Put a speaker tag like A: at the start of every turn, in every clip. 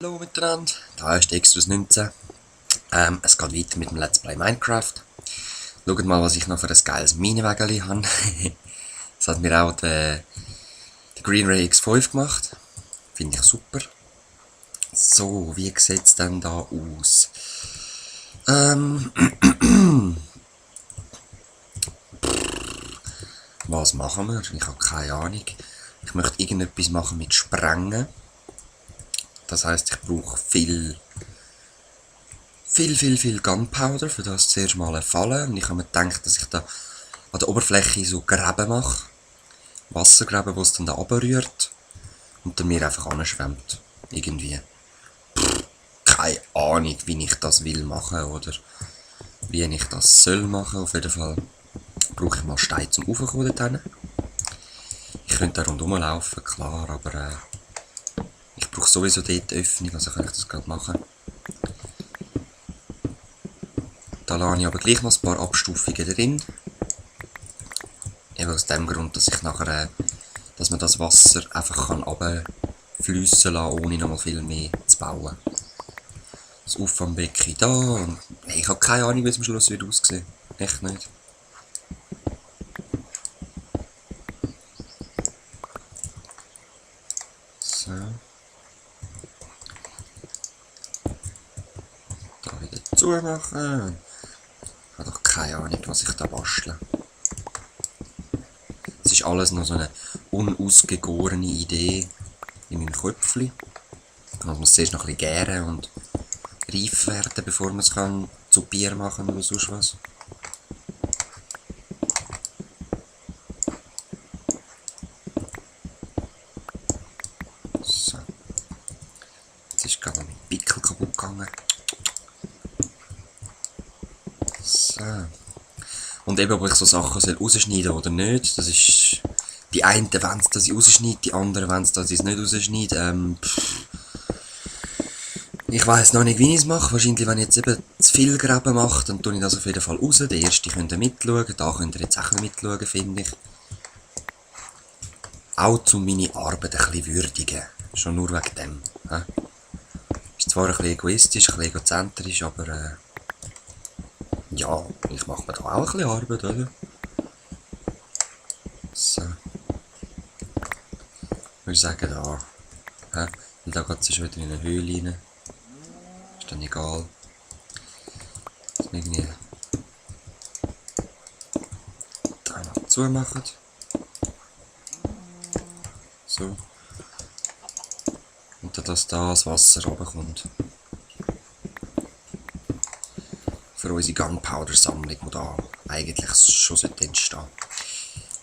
A: Hallo miteinander, da ist Extras 19. Es geht weiter mit dem Let's Play Minecraft. Schaut mal, was ich noch für ein geiles Minenwägeli habe. Das hat mir auch der Green Ray X5 gemacht. Finde ich super. So, wie sieht es denn da aus? Was machen wir? Ich habe keine Ahnung. Ich möchte irgendetwas machen mit Sprengen. Das heisst, ich brauche viel Gunpowder, für das zuerst mal eine Falle. Und ich habe mir gedacht, dass ich da an der Oberfläche so Gräben mache. Wassergräben, die es dann da runterrührt. Und dann mir einfach anschwemmt. Irgendwie. Keine Ahnung, wie ich das will machen oder wie ich das soll machen. Auf jeden Fall brauche ich mal Steine zum Raufkommen dorthin. Ich könnte da rundherum laufen, klar, aber ich brauche sowieso dort die Öffnung, also kann ich das gerade machen. Da lasse ich aber gleich noch ein paar Abstufungen drin. Eben aus dem Grund, dass ich nachher, dass man das Wasser einfach runterfliessen lassen, ohne noch mal viel mehr zu bauen. Das Auffangbecken da und ich habe keine Ahnung, wie es am Schluss wird aussehen. Echt nicht. So. Da wieder zumachen. Ich habe doch keine Ahnung, was ich da bastle. Es ist alles noch so eine unausgegorene Idee in meinem Köpfchen. Man muss zuerst noch ein bisschen gären und reif werden, bevor man es zu Bier machen oder sonst was. So. Jetzt ist gerade mein Pickel kaputt gegangen. So. Und eben, ob ich so Sachen rausschneiden soll oder nicht, das ist... Die einen wollen es, dass ich rausschneide, die anderen wollen es, dass ich es nicht rausschneide. Ich weiss noch nicht, wie ich es mache. Wahrscheinlich, wenn ich jetzt eben zu viel Gräben mache, dann tue ich das auf jeden Fall raus. Der erste könnt ihr mitschauen, da könnt ihr jetzt auch mitschauen, finde ich. Auch um meine Arbeit ein bisschen würdigen. Schon nur wegen dem. Ist zwar ein bisschen egoistisch, ein bisschen egozentrisch, aber ja, ich mache mir da auch ein bisschen Arbeit, oder? So. Ich würde sagen, da. Weil da geht es schon wieder in eine Höhle rein. Ist dann egal. Dass wir irgendwie da noch zumachen. So. Und dann, dass da das Wasser runterkommt. Für unsere Gunpowder-Sammlung, die da eigentlich schon entstehen sollte.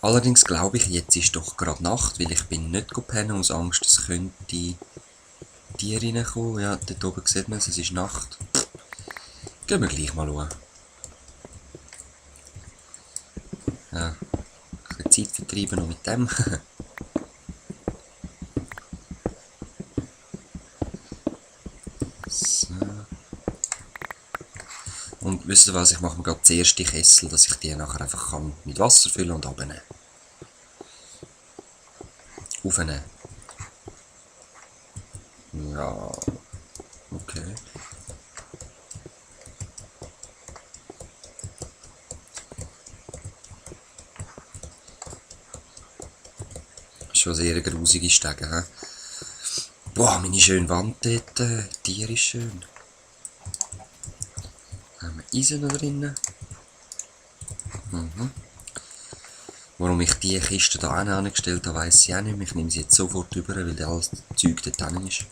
A: Allerdings glaube ich, jetzt ist doch gerade Nacht, weil ich bin nicht pennen aus Angst, es könnte Tiere reinkommen. Ja, dort oben sieht man es, es ist Nacht. Gehen wir gleich mal schauen. Ja, ein bisschen Zeit vertreiben noch mit dem. So. Und wisst ihr was, ich mache mir gerade den ersten Kessel, dass ich die nachher einfach mit Wasser füllen und abnehmen. Aufnehmen. Ja, okay. Schon sehr grusige Stege, hä? Boah, meine schöne Wand dort, die ist schön. Haben wir Eisen noch drinnen? Warum ich die Kiste da angestellt habe, weiss ich auch nicht mehr. Ich nehme sie jetzt sofort rüber, weil alles Zeug dort drin ist.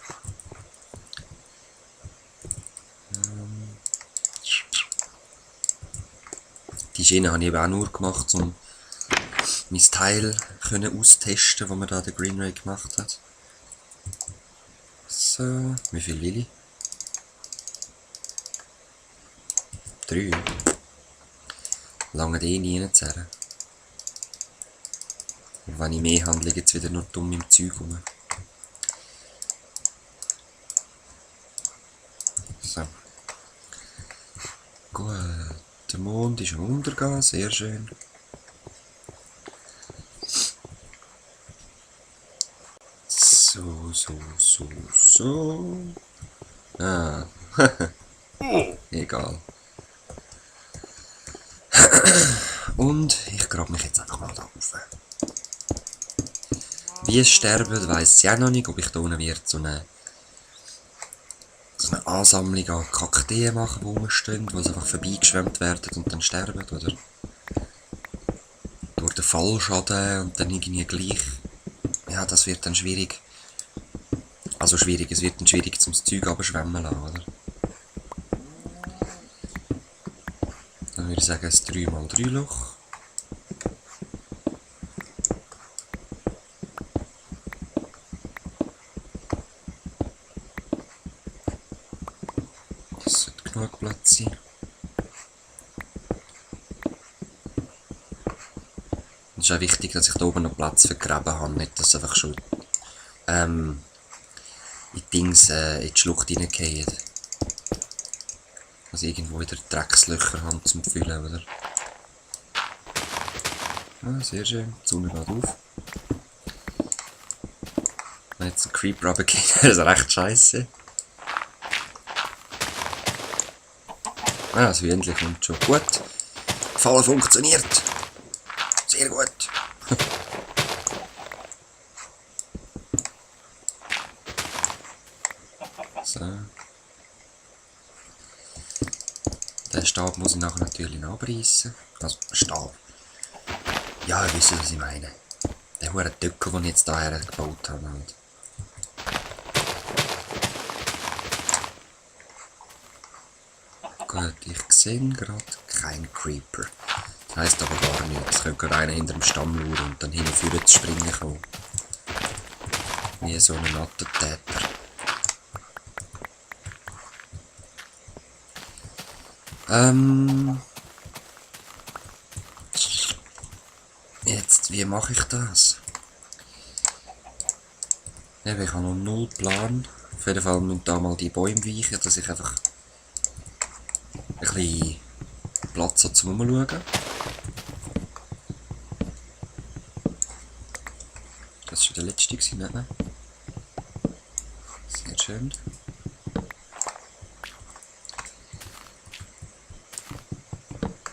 A: Die Schiene habe ich eben auch nur gemacht, um mein Teil austesten, das mir da der Green Ray gemacht hat. So, wie viel will ich? 3. Lange die nie reinzerren. Und wenn ich mehr habe, liegt es wieder nur dumm im Zeug rum. So. Gut. Der Mond ist am Untergehen, sehr schön. So. Ah, egal. Und ich grab mich jetzt einfach mal da rauf. Wie es sterben, weiss ich auch noch nicht, ob ich da unten wird so eine Ansammlung an Kakteen machen, die rumstehen, die einfach vorbeigeschwemmt werden und dann sterben, oder durch den Fallschaden und dann irgendwie gleich. Ja, das wird dann schwierig. Also schwierig, es wird dann schwierig zum Zeug abschwemmen lassen, oder? Dann würde ich sagen, ein 3x3 Loch. Das sollte genug Platz sein. Es ist auch wichtig, dass ich da oben noch Platz für Gräben habe, nicht dass es einfach schon in die Schlucht reingehen. Also irgendwo wieder Dreckslöcher haben zum Füllen, oder? Ah, sehr schön. Die Sonne geht auf. Wenn jetzt ein Creeper runtergeht, wäre das recht scheiße. Ah, das Hühnchen kommt schon. Gut. Fallen funktioniert. Sehr gut. So. Den Stab muss ich nachher natürlich noch abreißen. Also, Stab. Ja, ihr wisst, was ich meine. Der hohe Deckel, den ich jetzt hierher gebaut habe. Halt. Gut, ich sehe gerade keinen Creeper. Das heisst aber gar nichts. Es könnte gerade einer hinter dem Stamm schauen und dann hinführen zu springen kommen. Wie so ein Attentäter. Jetzt, wie mache ich das? Eben, ich habe noch null Plan. Auf jeden Fall müssen da mal die Bäume weichen, dass ich einfach ein bisschen Platz habe zum Umschauen. Das war schon der letzte, nicht? Sehr schön.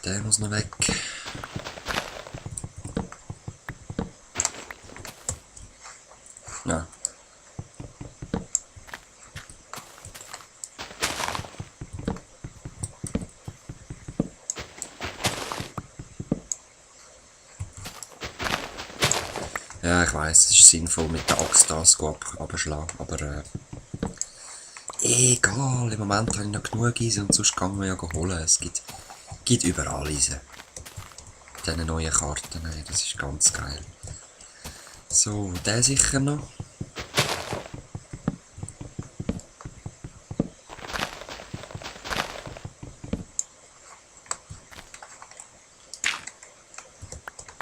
A: Der muss noch weg. Ja. Ja, ich weiss, es ist sinnvoll mit der Axt das abschlagen, aber egal, im Moment habe ich noch genug Eisen und sonst kann man ja holen. Es gibt überall Eisen. Diese neuen Karten, das ist ganz geil. So, der sicher noch.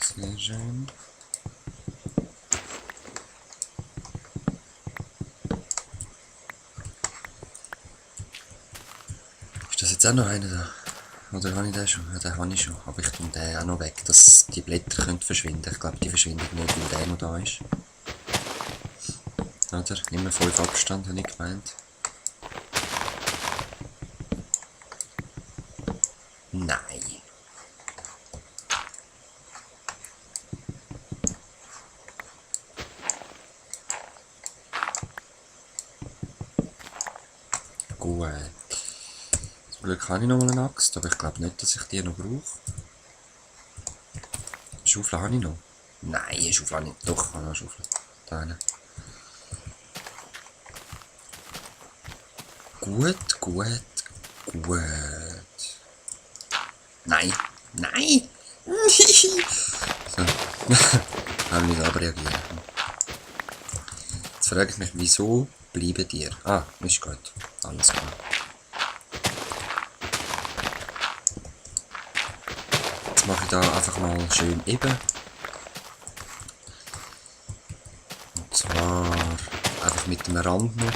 A: Sehr schön. Ist das jetzt auch noch einer da? Oder habe ich den schon? Ja, den habe ich schon. Aber ich tue den auch noch weg, dass die Blätter verschwinden können. Ich glaube, die verschwinden nicht, weil der noch da ist. Oder? Immer 5 Abstand, habe ich gemeint. Nein. Gut. Zum Glück habe ich noch mal eine Axt, aber ich glaube nicht, dass ich die noch brauche. Schaufel habe ich noch. Nein, eine Schaufel habe ich nicht. Doch, ich habe noch eine Schaufel. Da eine. Gut, gut, gut. Nein, nein! So. Haben wir aber reagieren. Jetzt frage ich mich, wieso bleiben dir? Ah, ist gut. Alles klar. Jetzt mache ich da einfach mal schön eben. Und zwar einfach mit dem Rand noch.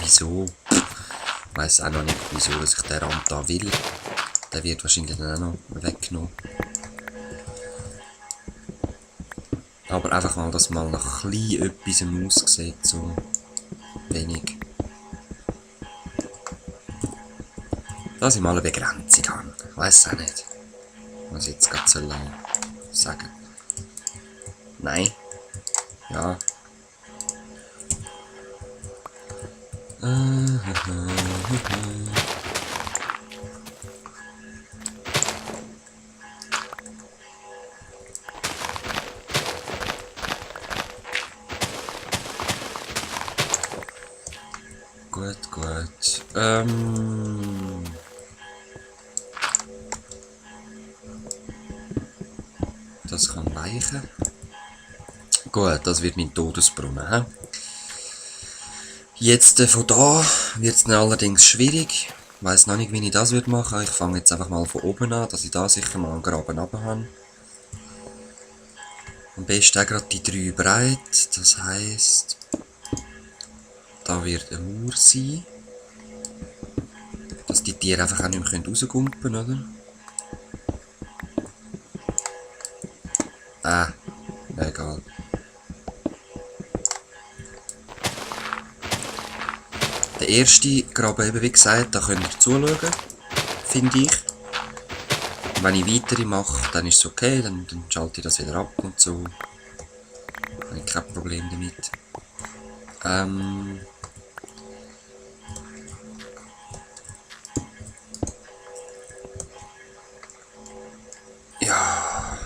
A: Wieso? Ich weiss auch noch nicht, wieso dass ich den Rand da will. Der wird wahrscheinlich dann auch noch weggenommen. Aber einfach mal, dass mal nach etwas aussieht, so wenig. dass ich mal eine Begrenzung habe. Ich weiss auch nicht, was ich jetzt gerade sagen. Nein. Ja. Gut. Das kann weichen. Gut, das wird mein Todesbrunnen. He? Jetzt von da wird es allerdings schwierig. Ich weiss noch nicht, wie ich das machen würde. Ich fange jetzt einfach mal von oben an, dass ich da sicher mal einen Graben runter habe. Am besten auch gerade die 3 breit. Das heisst, da wird eine Mauer sein. Dass die Tiere einfach auch nicht mehr rauskumpen können, oder? Egal. Der erste Graben, eben wie gesagt, da könnt ihr zuschauen, finde ich. Und wenn ich weitere mache, dann ist es okay, dann schalte ich das wieder ab und so. Habe ich kein Problem damit. Ja.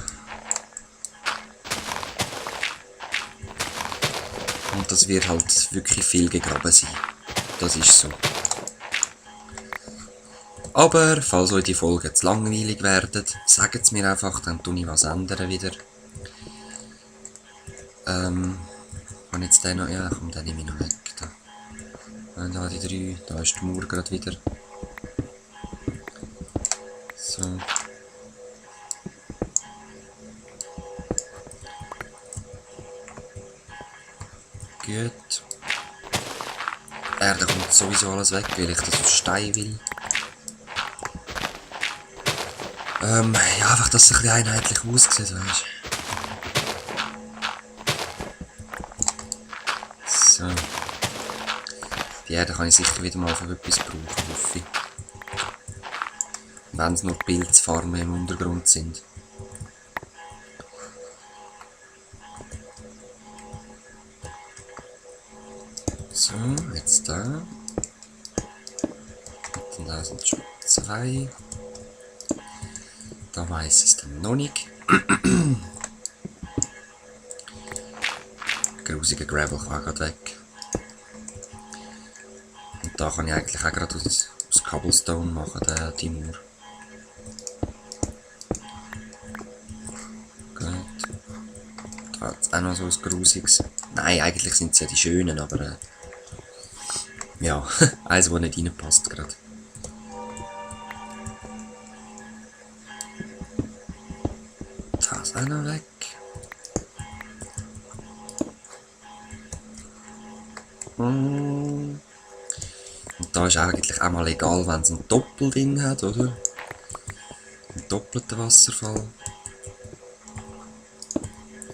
A: Und das wird halt wirklich viel gegraben sein. Das ist so. Aber, falls euch die Folgen zu langweilig werden, sagt es mir einfach, dann tue ich was ändern wieder. Und jetzt den noch, ja komm, den nehme ich noch weg. Da die 3, da ist die Mauer gerade wieder. So. Gut. Da kommt sowieso alles weg, weil ich das aus Stein will. Ja, einfach, dass es ein bisschen einheitlich aussieht, weißt du. So. Die Erde kann ich sicher wieder mal für etwas brauchen, hoffe ich. Wenn es nur Pilzfarmen im Untergrund sind. So, jetzt da. Und da sind schon 2. Da weiss ich es dann noch nicht. Grusiger Gravel kann gerade weg. Und da kann ich eigentlich auch gerade aus Cobblestone machen, die Mauer. Gut. Da hat es auch noch so ein Grusiges. Nein, eigentlich sind es ja die schönen, aber ja, eins, das nicht reinpasst gerade. Das auch noch weg. Und da ist eigentlich auch mal egal, wenn es einen Doppelding hat, oder? Einen doppelten Wasserfall.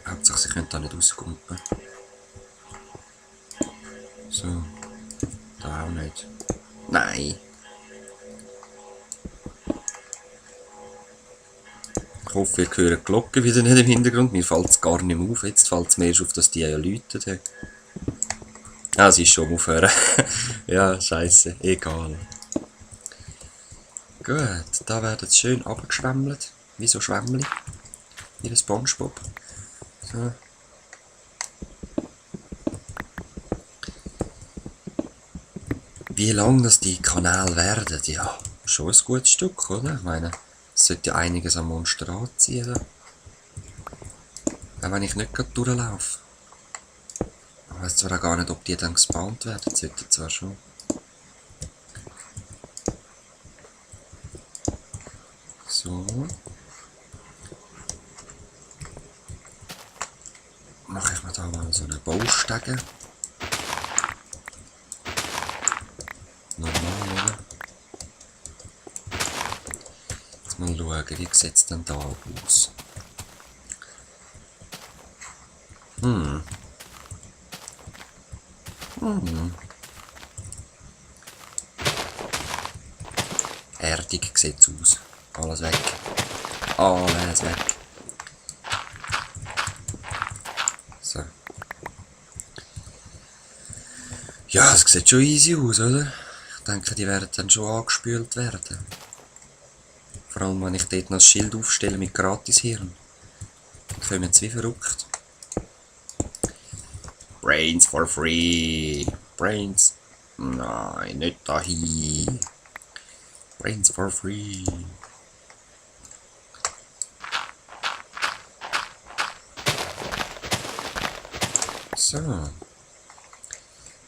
A: Hauptsache, sie können da nicht rauskumpen. So. Da auch nicht. Nein. Ich hoffe, ihr hört die Glocke wieder nicht im Hintergrund. Mir fällt es gar nicht mehr auf. Jetzt fällt es mir erst auf, dass die ja läutet. Ah, sie ist schon aufhören. Ja, scheiße. Egal. Gut, da werden sie schön abgeschwemmelt. Wie so Schwämmli. Wie ein Spongebob. So. Wie lang das die Kanäle werden? Ja, schon ein gutes Stück, oder? Ich meine, es sollte ja einiges am Monster anziehen. Auch wenn ich nicht gerade durchlaufe. Ich weiß zwar auch gar nicht, ob die dann gespawnt werden. Das sollte zwar schon. So. Mache ich mir da mal so eine Baustege. Normal, oder? Jetzt mal schauen, wie sieht es denn da aus? fertig sieht's aus. Alles weg. Alles weg. So. Ja, es sieht schon easy aus, oder? Ich denke, die werden dann schon angespült werden. Vor allem, wenn ich dort noch das Schild aufstelle mit Gratishirn. Dann kommen sie wie verrückt. Brains for free. Brains. Nein, nicht dahin. Brains for free. So.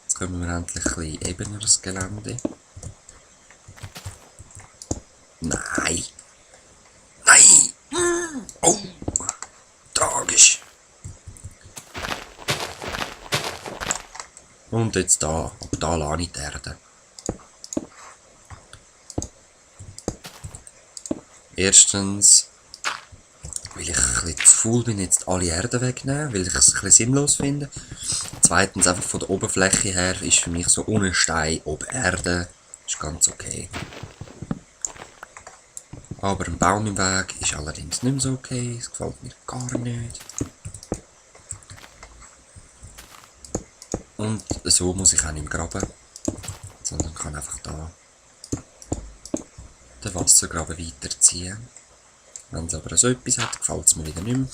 A: Jetzt kommen wir endlich ein bisschen ebeneres Gelände. Nein! Nein! Oh! Tragisch! Und jetzt da. Ab da lasse ich die Erde. Erstens, weil ich ein bisschen zu faul bin, jetzt alle Erde wegnehmen, weil ich es ein bisschen sinnlos finde. Zweitens, einfach von der Oberfläche her ist für mich so ohne Stein, ob Erde, ist ganz okay. Aber ein Baum im Weg ist allerdings nicht mehr so okay, es gefällt mir gar nicht. Und so muss ich auch nicht mehr graben, sondern kann einfach da den Wassergraben weiterziehen. Wenn es aber so etwas hat, gefällt es mir wieder nicht mehr.